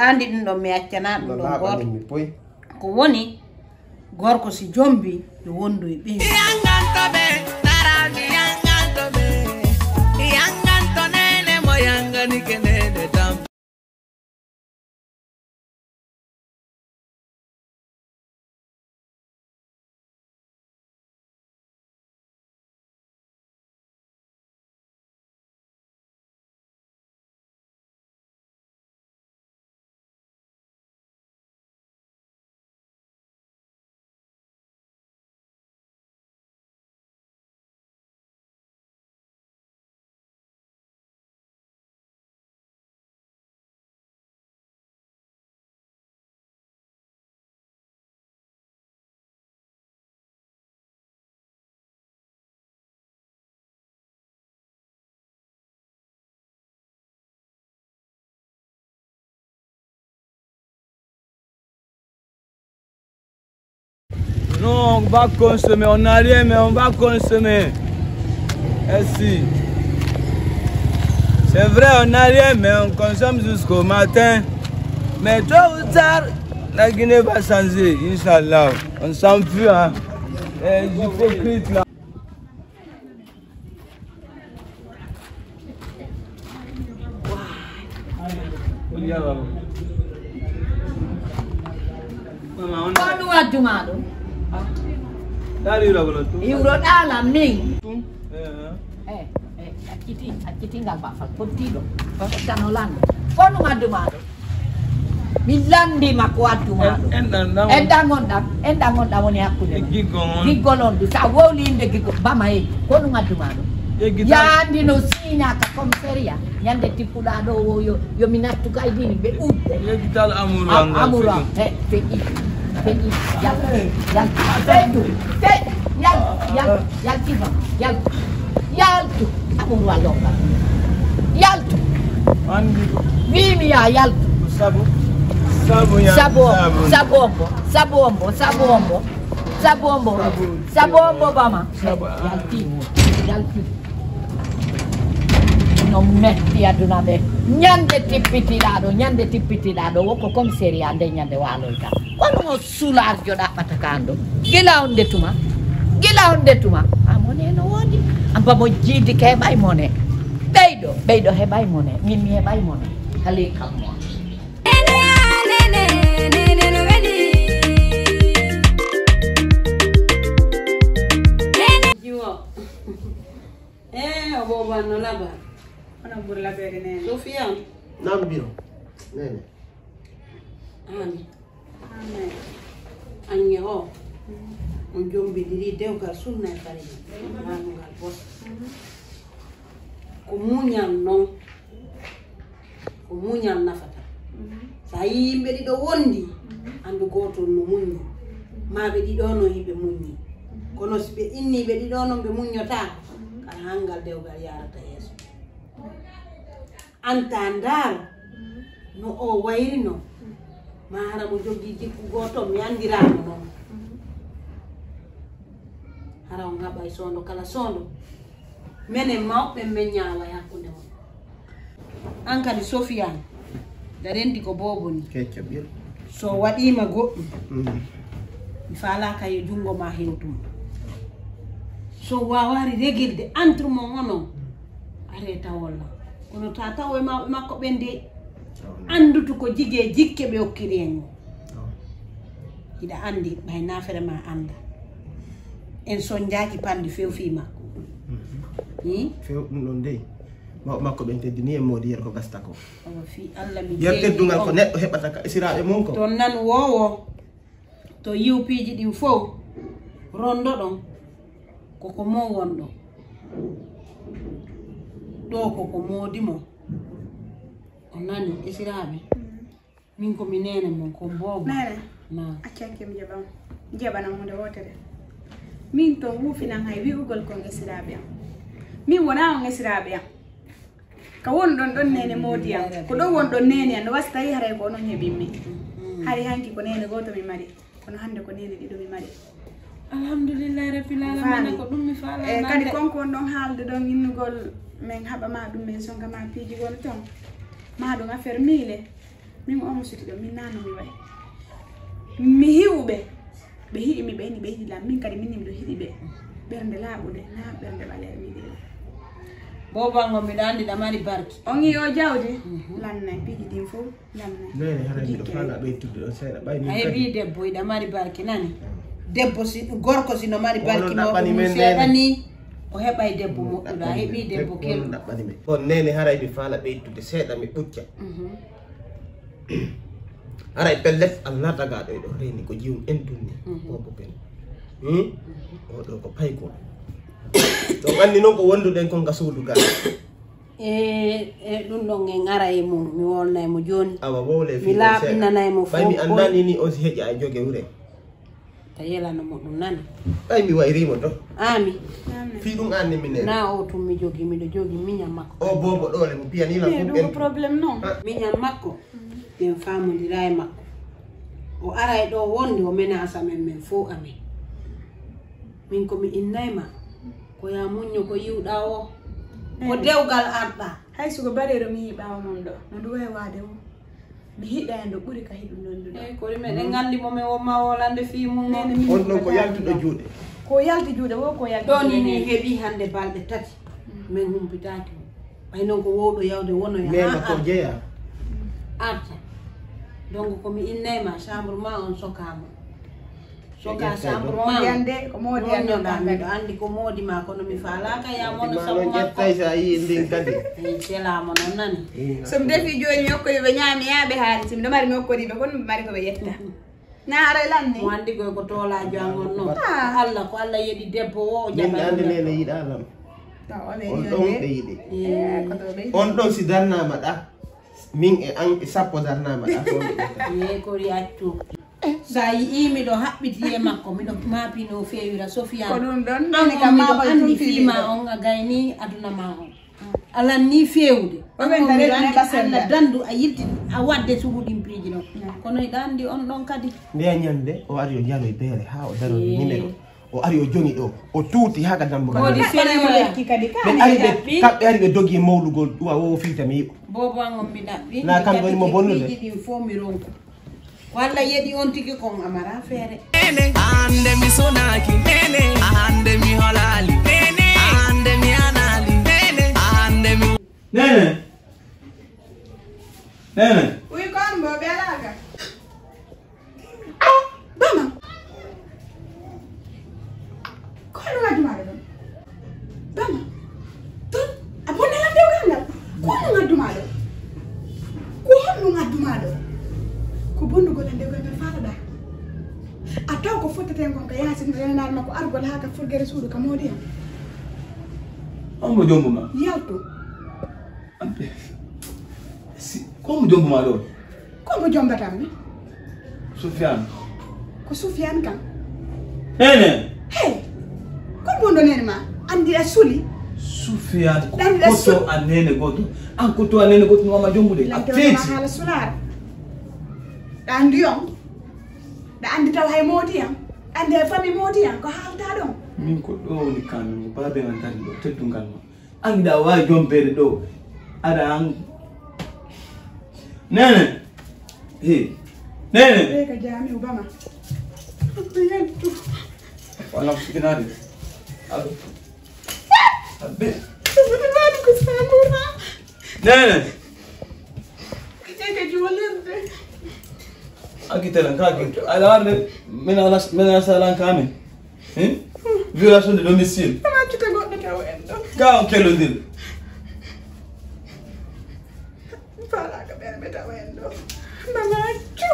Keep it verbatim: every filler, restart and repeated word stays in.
Andi ɗum ɗon mi accana ɗum ɗon goto. Ko woni gorko si jombi yo wondu e ɓe. Non, on va consommer. On n'a rien, mais on va consommer. Merci. C'est vrai, on n'a rien, mais on consomme jusqu'au matin. Mais tôt ou tard, la Guinée va changer, Inch'Allah. On s'en fout, hein. Les hypocrites, là. Ko ɗum wadduma ɗum? Iwro ɗaala min. Eh, eh, acciti, acciti ngal baffal pottiɗo. Fottano lande. Ko ɗum wadduma ɗum? Mi lanndima ko addu maa ɗo. Enɗan gonɗan, enɗan gonɗan woni hakkunde mon. Giggol on. Giggol on du. Sa wowli innde giggol, bama e, ko ɗum addu maa ɗo? Yaandi no siiña ka commissariat. Ñande tippuɗaa ɗo o yo, yo mi nattu kay dini ɓe udde. Yeggital amour am. Amour am. He, feƴƴi. Feƴƴi. Yal, yal. Feƴƴu. Feƴƴu. Yal, yal. Yaltu, yaltu, amour wa longa. Yaltu. Andi. Wiimi ya yaltu. Sabu. Sabu ya. Sabu ombo. Sabu ombo. Sabu ombo. Sabu ombo. Sabu ombo. Sabu ombo bama. Yalti. Yalti. No metti aduna ɓe. Ñande tippitiɗaa ɗo, ñande tippitiɗaa ɗo, woko commissariat nde ñande waloyta. Kono mo Sulaar joɗa ɓata ka ɗo. Gila on nde tuma. Gila on nde tuma. A mone no woodi. Amba mo jiidi ke ɓay mone. Ɓeyɗo, ɓeyɗo heɓay mone. Min mi heɓay mone. Hali kam mo. Jiwo. Eh, o bobo an no laba. Hono ɓuri labeede nene. Sofiya. Nam biro. Nene. Amin. Amin. Ange o. On jombidiri dewgal sunna e farilla. Lanungal bos. Ko muñal non. Ko muñal nafata. Sa yii yimɓe ɗiɗo wondi, andu goto no muññi. Ma ɓe ɗiɗo no hiɓe muññi. Kono si ɓe inni ɓe ɗiɗo non ɓe muññota, kala hangal dewgal yarata yeeso. Anta ndaaro no o wayrino, ma hara mo jogii jikku gooto, mi anndirano noon. Hara on haɓay soondo kala soondo. Menen mawɓe men ñaawa e hakkunde mon. An kadi Sofiane, da rendi ko boobo ni. Kecco ɓir. So waɗiima goɗɗum, mi faalaaka yo junngo ma hewtu mo. So waawaari regilde entre mon onon, aree tawol ma. Kono ta tawo e mawɓe makko ɓen de, anndutu ko jigee jikke ɓe okkiri en o. Hiɗa anndi, ɓay nafere ma annda. En sonjaaki panndi few fii makko. Few ɗum ɗon dey. Mawɓe makko ɓen teddini en moodi yer ko gasta ko. Awa fii Alla mi yer teddungal ko neɗɗo heɓata ka esiraaɓe mum ko. To nan wowo, to yiw piiji ɗin fow, rondo ɗon, ko ko mo wonɗo. Ɗo ko ko moodi mo. O nani esiraaɓe. Min ko mi nene mon, ko boobo. Nene, na. Accanke mi jaɓan. Jaɓanan hunde wootere. Min ton wufinan hay wi'ugol kon esiraaɓe am. Min wona on esiraaɓe am. Ka wonɗon ɗon nene moodi am. Ko ɗon wonɗon nene am. No wasi tawi haray ko onon heɓimmi. Hari hanki ko nene gooto mi mari. Kono hannde ko nene ɗiɗo mi mari. Alhamdulillahi rabbil alamina, ko ɗum mi faala. E kadi konko won ɗon haalde ɗon innugol men haɓa ma ɗum men sonka ma piiji won ton. Ma ɗum affaire miile. Min omo suti ɗo, min nano mi wayi. Mi hi'uɓe. Ɓe hi'i mi, ɓe ni ɓe yiɗi lam. Min kadi min miɗo hiɗi ɓe. Ɓernde laaɓude, na ɓernde ɓaleere mi yiɗi lam. Bobo ango miɗo andi ɗa mari barki. On yi o jawdi? Mhm. Lannay piiji ɗin fof, lannay. Nene, hara miɗo faala ɓeytude ɗon seeɗa. Ɓay min a heɓi kadi debbo, iɗa mari barki, nani? Debbo si, gorko si no mari barki mawɗo mum seeɗa ni, o heɓay debbo moƴƴuɗo. A heɓi debbo kelɗo. On nene, haray mi faala ɓeytude seeɗa, mi ɓucca. Mhm. Haray pellet, Allah tagaɗo e ɗo reeni ko jiwum en tunni. Mhm. Ko buken. Hmm? O ɗo ko payko. Ɗon anndi noon ko wonduɗen kon ka suudu gaa. E, e ɗum ɗon en ara e mum, mi wolna e mo jooni. Awa, wowle mi fii ɗon seeɗa. Laaɓinanay mo. Ɓay mi fof anndaani ni on si heƴa e joge wure. Ta yelano mo ɗum nani. Ɓay mi wayri mo to. Ami. Fii ɗum anni mi nene. Na o tun mi jogi, miɗo jogi miña makko. O bobo ɗoole mo piyani la. Ɗum ko problème non. Miña makko. Min faamondira e makko. O aray ɗo wonde o menasa men, men fof amen. Min ko mi innay ma, ko ya muñño ko yiwɗa o. Ko dewgal arɗa. Hay suko baɗeɗo mi yiɓawa mon ɗo. No ɗum way waade o. Mi hiɗa en ɗo ɓuri ka hiɗum non ɗum. Eyi, ko ɗum eɗen nganndi mo men wonma wolande fii mum o. On ɗon ko yaltuɗo juuɗe. Ko yalti juuɗe wo, ko yalti ɗo ni juuɗe min heɓi hannde balɗe tati. Mm. Min humpitaaki mo. Ɓay noon ko wowɗo yawde wonoya. Mema haa ko arta. Jeya. Arta. Donc ko mi innay ma, chambre ma on soka mo. Soka chambre ma. Ko moodi an de, ko moodi an non, non, miɗo anndi ko moodi ma, kono mi faalaaka ya mono sabu makko. Ƴettay sa yii ndin kadi. Eyi, sela mo non nani. So mi defi jooni mi okkoyi ɓe ñaami ya ɓe haali, si miɗo mari mi okkoyi ɓe, kono mi mari ko ɓe ƴetta. Na haray lanni. Mo anndi koy ko toolaajo an on non. Ah. Ko Allah, ko Allah yeɗi debbo o, o jaɓa. Min anndi nene yiɗa lam. On ɗon ɓe yiɗi. Eh, ko ɗo ɓe yiɗi. On ɗon si darnaama ɗa, min e an e sappo darnaama ɗa, ko on ɓe ƴetta. Ye kori accu. Sa yi'i miɗo haɓɓiti e makko, miɗo maapino feewira Sofiya. Ko ɗum ɗon, an nene on kam miɗo maapal anndi fii ma on a gayni aduna ma on. A lanni feewde. Ko ɓen kadi miɗo anndi Allah dandu a yilti a wadde sugu ɗin piiji ɗon. Kono iɗa anndi on ɗon kadi. Ndeya ñande o ari o jaroy beere haa o daroy numéro. O ari o joñi ɗo. O tuuti haa ka dambugal. Wodi senior lekki kadi ka. Ɓe ari ɓe, kamɓe ari ɓe dogi e mawlugol ɗuwa wo fiita mi yi'o. Bobo an on mi ɗaɓɓi. Na kam woni mo bonnude. Piiji ɗin fof mi ronku. Walla yeɗi on tigi kon a mara feere. Hande mi sonaki, hande mi holali, hande mi anali, hande mi. Nene. Nene. Wi kon bo ɓe alaga. Ah, Bama. Ko honɗum addu maa ɗo ɗon? Bama, ton a bonnay lan dewgal ngal? Ko honɗum addu maa ɗo? Ko honɗum addu maa ɗo? Ko bonnugol lan dewgal ngal faalaɗaa? A taw ko fotteten kon ka yaasin renanaare makko argol haa ka furgere suudu ka moodi am. On mo jombo ma? Yaltu. Ampe. Si, ko mo jombo ma ɗo? Ko mo jombata mi? Sofiane. Ko Sofiane kan? Nene. Hey. Ko bondo nene ma? Andi a suli. Sofiane ko koto a nene goto. An koto a nene goto no ma jombude. A feeti. Hala sular. Da andi on. Da andi taw hay modi am. Andi hay fami modi am ko halta ɗon. Min ko ɗo woni kan, babe an tan ɗo teddungal ma. An da wa jombere ɗo. Ada an. Nene. He. Nene. Be ka jami ubama. Ko yantu. Wala fitinade. Abe. Abe. Fitinade ko samura. Nene. Kiteke juwalirde. Akitela kaki. Ala arde. Mena las, mena salan kame. Hein? Violation de domicile. Ana cuta goɗɗo taw en ɗo. Ka on kelondir. Faalaaka ɓen ɓe taw en ɗo. Mama accu.